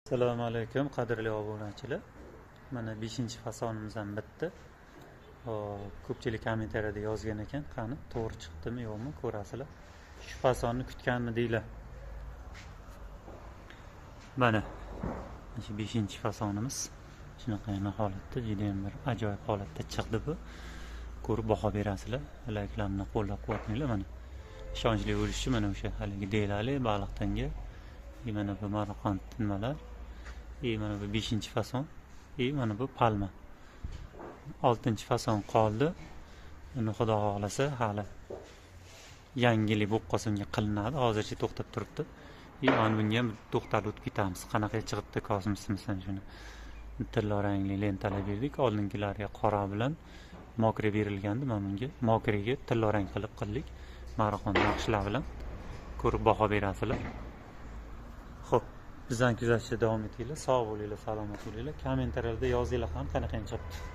Assalomu alaykum, qadrli obunachilar. Mana 5-fasonimiz ham bitdi. Hop, ko'pchilik kommentariyada yozgan ekan, qani to'g'ri chiqdimi yo'qmi ko'rasizlar. Shu fasonni kutganmidinglar? Mana shu 5-fasonimiz shunaqa yana holatda, juda ham bir ajoyib holatda chiqdi bu. Ko'rib baho berasizlar, layklarni qo'llab-quvvatlanglar. Mana ishonchli bo'lishi mana o'sha haligi delali baliq tanga, mana bu Marqand nimalar, mana bu 5-fason, mana bu palma. 6-fason qoldi. Uni xudo xohlasa hali yangilik bo'lib qolsa unga qilinadi. Hozircha to'xtab turibdi. Mana bunga ham to'xtalib o'tib ketamiz. Qanaqa chiqibdi kosmosdan shuni. Tillo rangli lentalar berdik. Oldingilarga qora bilan mokri berilgandi. Mana bunga mokriga tillo rang qilib qildik. Marqon naqshlar bilan ko'rib baho berasizlar. Xo'p, bizdan kuzatishda davom etinglar. Sog' bo'linglar, salomat bo'linglar. Kommentariyada yozinglar ham qanaqa chiqibdi.